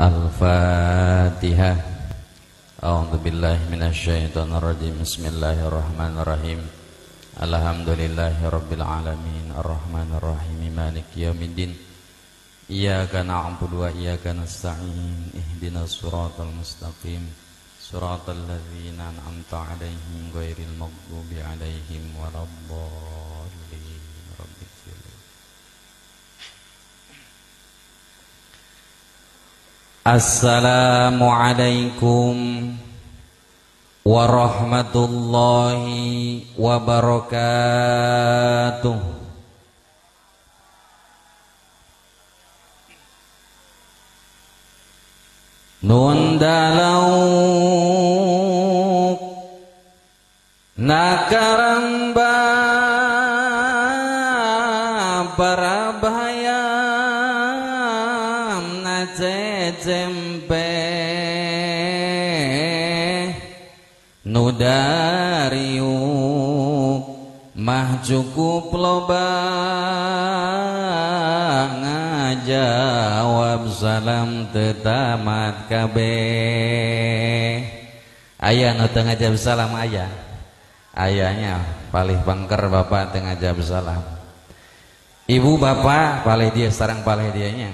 Al-Fatihah. A'udzu billahi minasyaitonir rajim. Bismillahirrahmanirrahim. Alhamdulillahirabbil alamin arrahmanir rahim maliki yaumiddin. Iyyaka na'budu wa iyyaka nasta'in. Ihdinas siratal mustaqim. Siratal ladzina an'amta 'alaihim ghairil maghdubi 'alaihim waladdallin. Rabbighfirli. Assalamualaikum warahmatullahi wabarakatuh. Nun dalauk nakaramba para bayam na cecempe nudariuk mah cukup loba ngajawab salam tetamat kabeh. Aya nu teu ngajawab salam aya. Ayanya palih bangker bapak teu ngajawab salam. Ibu bapak palih dia sareng palih dianya.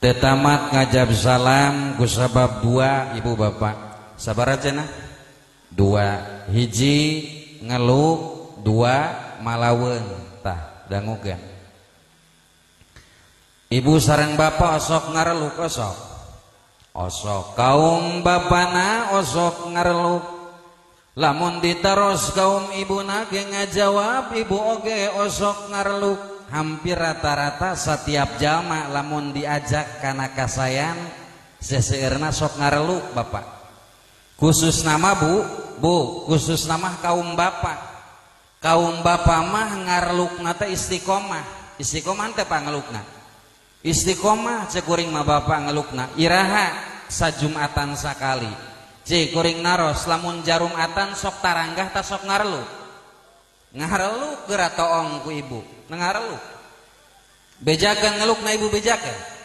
Tetamat ngajawab salam ku sabab dua ibu bapak. Sabar aja nah. Dua hiji ngeluk, dua malaweung. Tah dangukeun. Ibu sareng bapak osok ngareluk osok. Osok kaum bapana osok ngareluk. Lamun ditaros kaum ibuna ge ngajawab ibu oge osok ngareluk. Hampir rata-rata setiap jalma lamun diajak kana kasayan seseueurna sok ngareluk bapak. Khusus nama bu, bu, khusus nama kaum bapak. Kaum bapak mah ngarelukna teh istiqomah. Istiqomah teh pangelukna. Istiqomah cek kuring mah bapak ngelukna. Iraha sajumatan sakali. Cek kuring naros lamun jarumatan sok taranggah ta sok ngareluk. Ngareluk geura toong ku ibu. Ngareluk. Bejakeun ngelukna ibu bejakeun.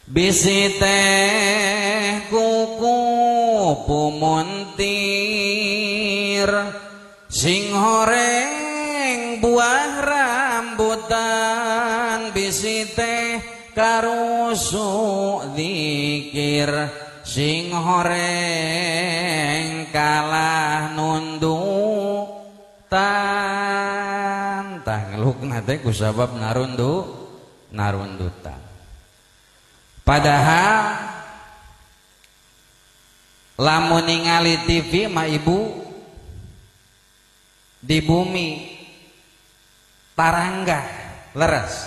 Bisi teh kuku pumuntir sing horeng buah rambutan, bisi teh karusuk zikir sing horeng kalah nundutan. Tah ngelukna teh kusabab narundutan. Padahal lamun ningali TV mah ibu di bumi taranggah leres.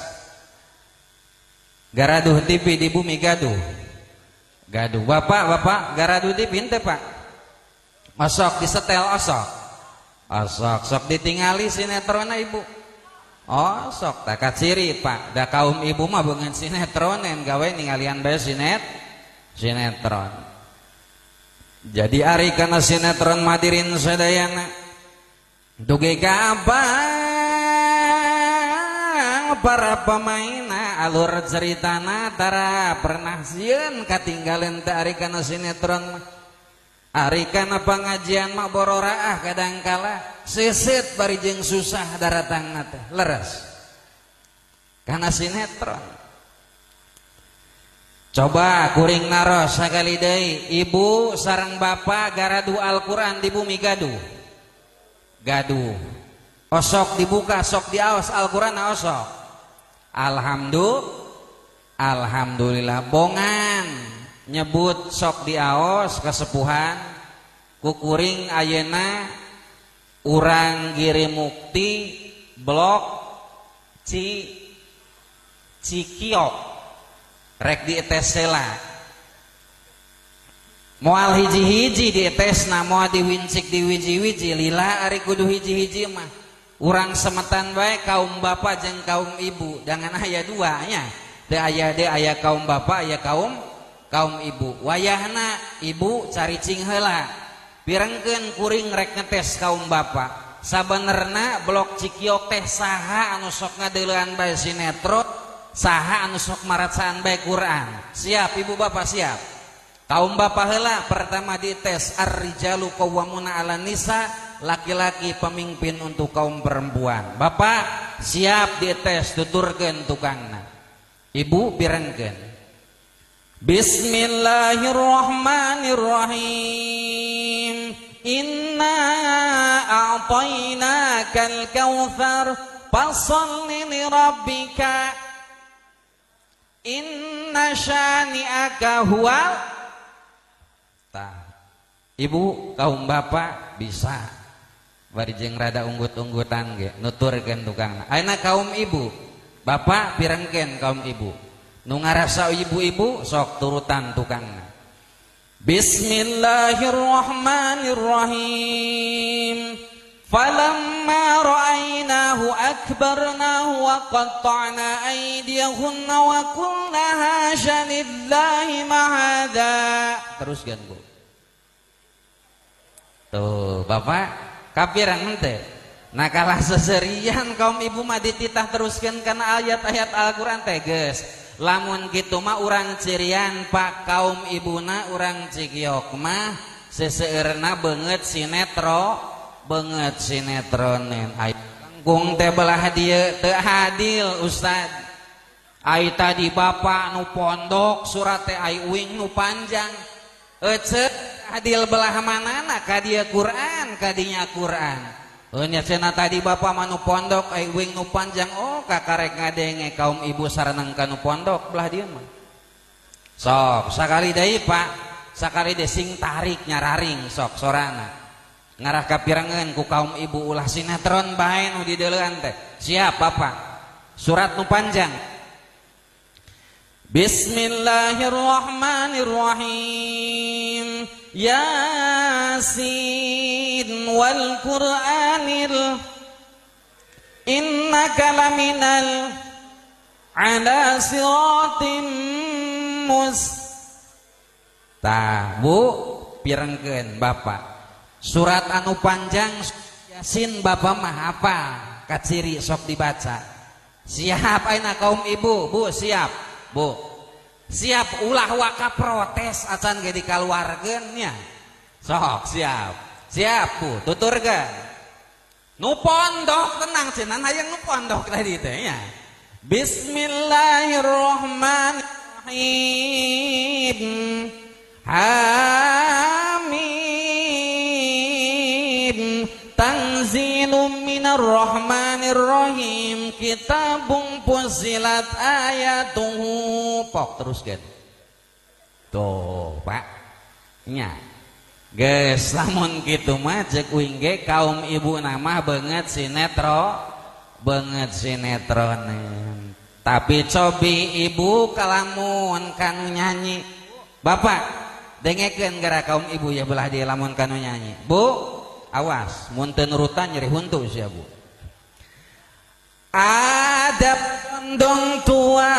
Garaduh TV di bumi gaduh. Gaduh. Bapak, bapak garaduh TV henteu Pak. Osok disetel osok. Osok sok ditingali sinetrona ibu. Oh sok tak kaciri Pak. Da kaum ibu mah beungeun sinetronen gawe ningalian bae sinetron. Jadi ari kana sinetron madirin sadayana dugi ka abang para pemainna alur ceritana tara pernah sieun katinggaleun teh ari kana sinetron mah. Ari kana pangajian mah bororaah kadangkala seset bari jeung susah daratangna teh leres kana sinetron. Coba kuring naros sakali deui, ibu sareng bapak garadu Al-Qur'an di bumi gaduh. Gaduh. Osok dibuka sok diaos Al-Qur'an osok. Alhamdulillah bongan nyebut sok diaos kesepuhan kukuring ayeuna urang Giri Mukti blok Cikiok rek dietes sela moal hiji-hiji dietesna moal diwincik diwiji-wiji lila ari kudu hiji-hiji mah urang semetan bae kaum bapak jeung kaum ibu jangan aya dua nya teu aya deui aya kaum bapak aya kaum ibu wayahna ibu caricing heula pirengkeun kuring rek ngetes kaum bapak sabenerna blok Cikiok teh saha anu sok ngadeuleuan bae sinetron Saha anu sok maracaan bae Quran? Siap ibu bapak siap. Kaum bapak heula pertama dites ar-rijalu qawwamuna 'alan nisa, laki-laki pemimpin untuk kaum perempuan. Bapak siap dites tuturkeun tukangna. Ibu pirengkeun. Bismillahirrahmanirrahim. Inna a'tainakal kautsar fasholli li rabbika inna syani'aka huwal. Tah, ibu kaum bapak bisa bari jeung rada unggut-unggutan ge nuturkeun tukangna. Ayeuna kaum ibu, bapak pirengkeun kaum ibu. Nu ngarasa ibu-ibu sok turutan tukangna. Bismillahirrahmanirrahim. Falamma ra'aynahu akbarnahu wa qatta'na aydiyahunna wa qulna hasya lillahi ma hadza. Teruskan Bu. Tuh, Bapak kapirang henteu. Nah kalah seserian kaum ibu mah dititah teruskan kana ayat-ayat Al-Qur'an teh geus. Lamun kitu mah urang cirian Pak kaum ibuna urang Cikiok mah seseueurna beungeut sinetro, beungeut sinetronen. Ai kangkung teh belah dieu teu adil Ustad. Ai tadi bapak nu pondok surat teh ai uing nu panjang. Eceu adil belah manana ka dieu Quran kadinya Quran. Nya cenah tadi bapak mah nu pondok ai uing nu panjang, oh kakarek ngadenge kaum ibu sareneng ka nu pondok belah dieu mah. Sok sakali deui Pak, sakali deui sing tarik nyararing sok sorana. Ngarah kapirengeun ku kaum ibu ulah sinetron bae nu dideuleuan teh. Siap Bapak. Surat nu panjang. Bismillahirrahmanirrahim. Yasin wal Qur'anil innaka laminal ala siratim mus. Tah Bu pirengkeun Bapak. Surat anu panjang Yasin Bapak mah hafal, kaciri sok dibaca. Siap ayeuna kaum ibu, Bu siap. Bu. Siap ulah waka protes acan ge dikaluarkeun nya. Sok siap. Siap Bu, tuturkeun. Nu pondok tenang cenah hayang nu pondok tadi teh nya. Bismillahirrahmanirrahim. Hamim tanzilum minar rahmanir rahim kitabun fussilat ayatuhu. Pok teruskeun. Tuh, Pak. Nya. Geus lamun kitu mah ceuk uing ge kaum ibu mah beungeut sinetron, beungeut sinetronen. Tapi cobi ibu kalamun kanu nyanyi. Bapak dengekeun gara kaum ibu ya belah dieu lamun kanu nyanyi. Bu, awas mun teu nurutan nyeri huntu sia Bu. Ada pondong tua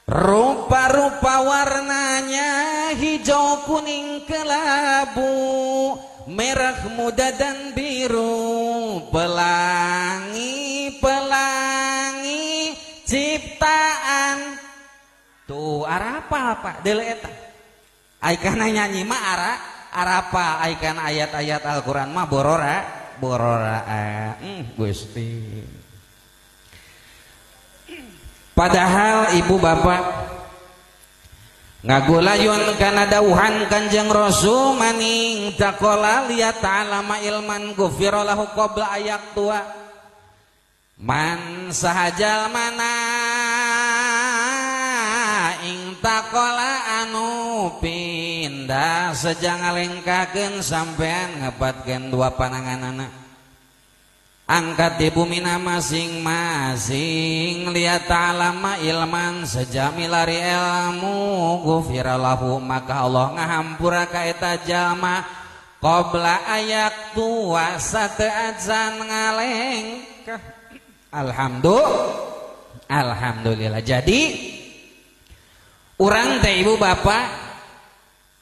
rupa-rupa warnanya hijau kuning kelabu merah muda dan biru pelangi pelangi ciptaan. Tuh arapa Pak deuleu eta. Ai kana nyanyi mah ara arapa ai kana ayat-ayat Al-Qur'an mah borora borora. Gusti. Padahal ibu bapak ngagulayun kana dawuhan Kanjeng Rasul maning taqala liya ta'alama ilman ghufira lahu qabla ayak tua. Man sahajal mana ing taqala anu pindah sejang ngalengkakeun sampean ngepatkeun dua pananganana. Angkat di bumi masing-masing lihat ta'alama ilman sejami lari ilmu ghufira lahu maka Allah ngahampura ka eta jalma qabla ayak tua sate azan ngalengkah. Alhamdulillah. Alhamdulillah. Jadi urang teh ibu bapak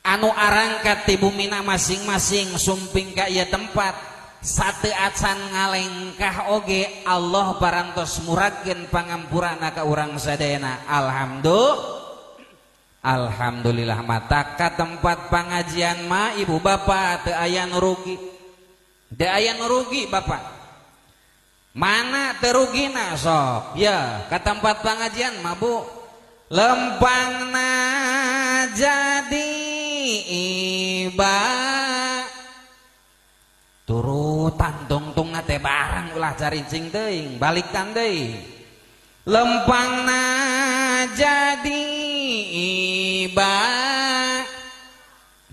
anu arangkat di bumi masing-masing sumping ka ieu tempat Sate acan ngalengkah oge Allah parantos muragkeun pangampurana ka urang sadayana. Alhamdulillah. Alhamdulillah mata ka tempat pengajian mah ibu bapak teu aya nu rugi. Teu aya nu rugi bapak. Mana teu rugina sok? Ya, ka tempat pengajian mah Bu. Lempangna jadi iba. Turutan tungtungna teh barang ulah caricing teuing, balikan deui. Lempangna jadi iba,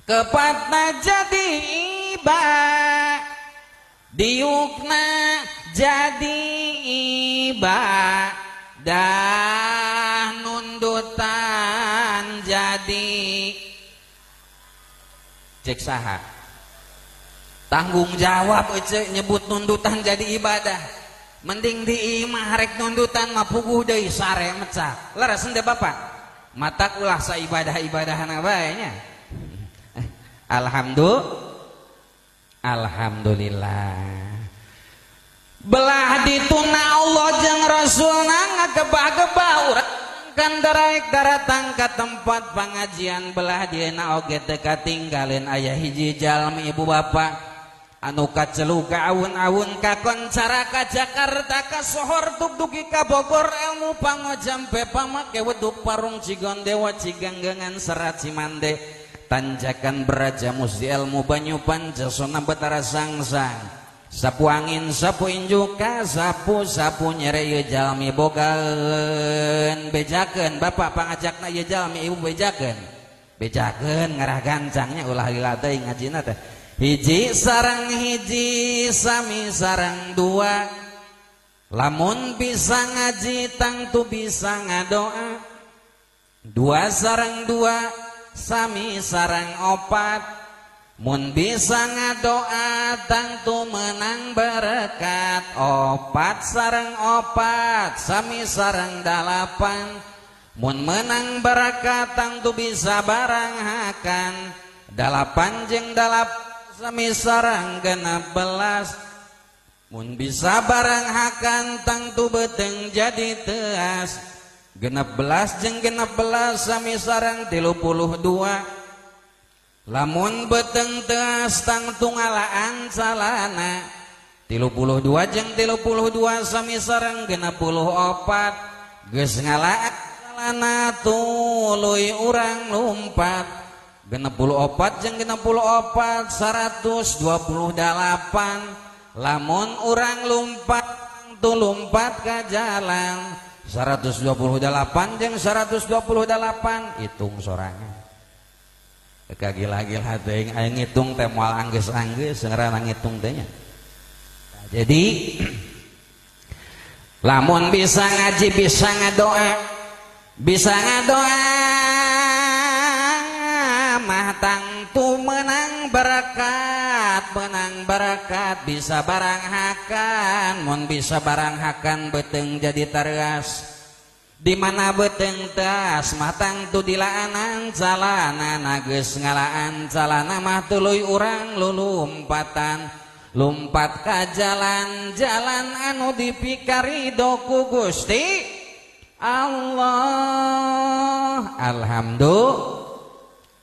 kepatna jadi iba, diukna jadi iba, dah nundutan jadi. Cek saha tanggung jawab ece nyebut nundutan jadi ibadah. Mending di imah rek nundutan mah puguh deui sare mecak. Leres henteu bapak? Matak ulah saibadah-ibadahna bae nya. Alhamdulillah. Alhamdulillah. Belah dituna Allah jeung Rasulna ngagebah-gebah urang kan daraek daratang ka tempat pengajian belah dieuna oge teu katinggalin aya hiji jalmi ibu bapak anu kacelu ka awun-awun ka koncara ka Jakarta ka Sohor tug dugi ka Bogor ilmu pangojampe pamake weduk parung Cigondewa Ciganggengan Serat Cimande tanjakan beraja musti ilmu banyu pancasona Betara Sangsang sapu angin sapu injuka sapu sapu nyere ieu jalmi bogaeun bejakeun bapak pangajakna ieu jalmi ibu bejakeun bejakeun ngarah gancangnya ulah lila teuing ngajina teh. Hiji sarang hiji sami sarang dua, lamun bisa ngaji tangtu bisa ngadoa. Dua sarang dua sami sarang opat, mun bisa ngadoa tangtu menang berkat. Opat sarang opat sami sarang dalapan, mun menang berkat tangtu bisa barang hakan. Dalapan jeung dalapan sami sarang 16, mun bisa barang hakan tangtu beteng jadi teas. 16 jeung 16 sami sarang 32, lamun beteng teas tangtu ngalaan calana. 32 jeung 32 sami sarang 64, geus ngalaan calana tuluy urang lumpat. 64 jeung 64 128, lamun urang lumpat tu lumpat ka jalan. 128 jeung 128 hitung sorangan. Kagila-gila teuing aya ngitung teh moal anggeus-anggeus ngaranna ngitung teh nya. Jadi lamun bisa ngaji bisa ngadoa, bisa ngadoa mah tangtu menang berkat, menang berkat bisa barang hakan, mun bisa barang hakan beteng jadi tareas. Di mana beteng tas mah tangtu dilaanan calana, geus ngalaan calana mah tuluy urang lulumpatan, lumpat ka jalan-jalan anu dipikarido ku Gusti Allah. Alhamdulillah.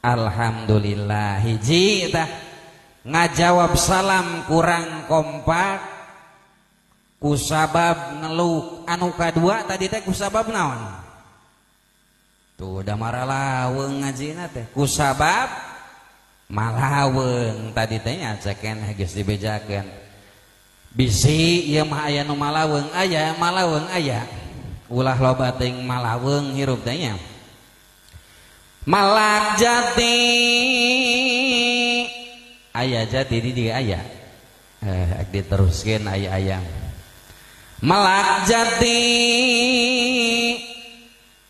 Alhamdulillah. Hiji tah ngajawab salam kurang kompak kusabab ngeluk. Anu kadua tadi teh kusabab naon? Tuh udah maralaweung ngajina teh kusabab malaweung tadi teh nya ceken geus dibejakeun. Bisi ieu mah aya nu malaweung, aya malaweung aya. Ulah loba teuing malaweung hirup teh nya. Malak jati aya jati di dieu aya. Diteruskeun aya ayam. Malak jati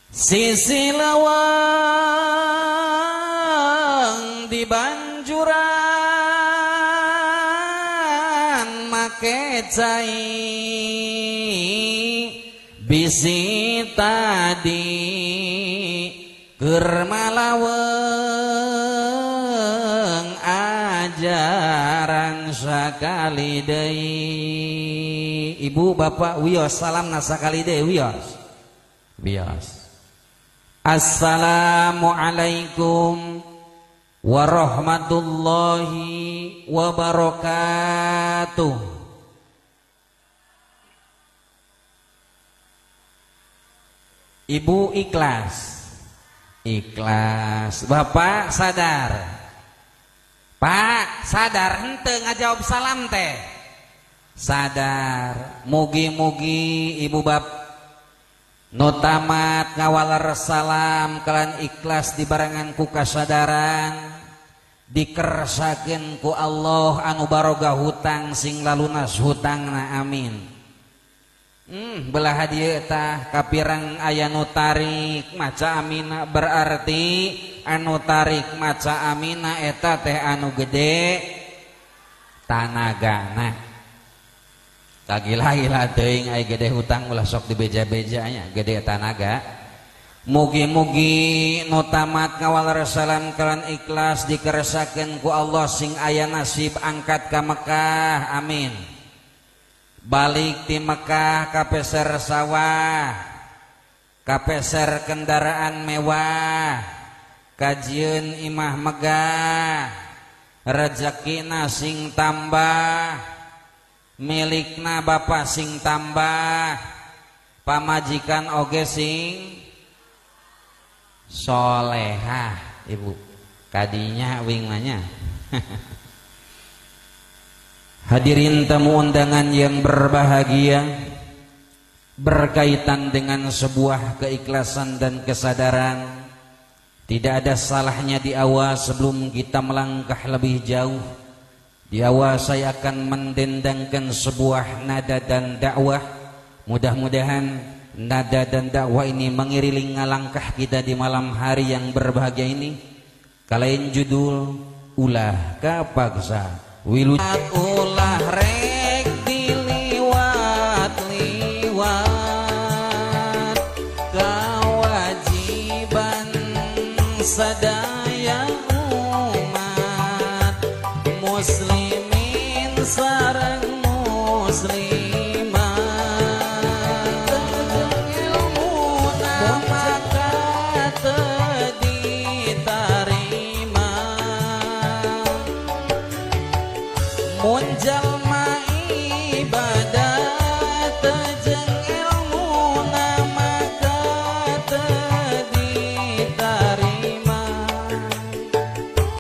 sisi lawang di banjuran make cai bisi tadi keur malaweung ajaran sae. sakali deui. Ibu bapak wios salamna sakali deui wios. Wios. Assalamualaikum warahmatullahi wabarakatuh. Ibu ikhlas. Ikhlas. Bapak sadar. Pak sadar henteu ngajawab salam teh. Sadar. Mugi-mugi ibu bap nu tamat ngawaler salam kalian ikhlas dibarengan ku kasadaran dikersakeun ku Allah anu baroga hutang sing lalunas hutangna amin. Belah dieu tah kapirang aya nu tarik maca amina berarti anu tarik maca amina eta teh anu gede tanagana. Kagila-gila teuing aya gede hutang ulah sok dibeja-beja nya gede tanaga. Mugi-mugi nu tamat ngawaler salam kalian ikhlas dikeresakeun ku Allah sing aya nasib angkat ka Mekah amin. Balik ti Mekah kapeser sawah, kapeser kendaraan mewah, kajieun imah megah, rezekina sing tambah, milikna bapak sing tambah, pamajikan oge sing solehah. Ibu kadinya wing nanya. Hadirin tamu undangan yang berbahagia, berkaitan dengan sebuah keikhlasan dan kesadaran, tidak ada salahnya di awal sebelum kita melangkah lebih jauh. Di awal saya akan mendendangkan sebuah nada dan dakwah. Mudah-mudahan nada dan dakwah ini mengiringi langkah kita di malam hari yang berbahagia ini. Kalain judul Ulah Kapaksa Wilu ulah rek diliwat-liwat kewajiban sadaya umat muslimin sareng muslimat ilmu maka teu ditarima mun jalma ibadah.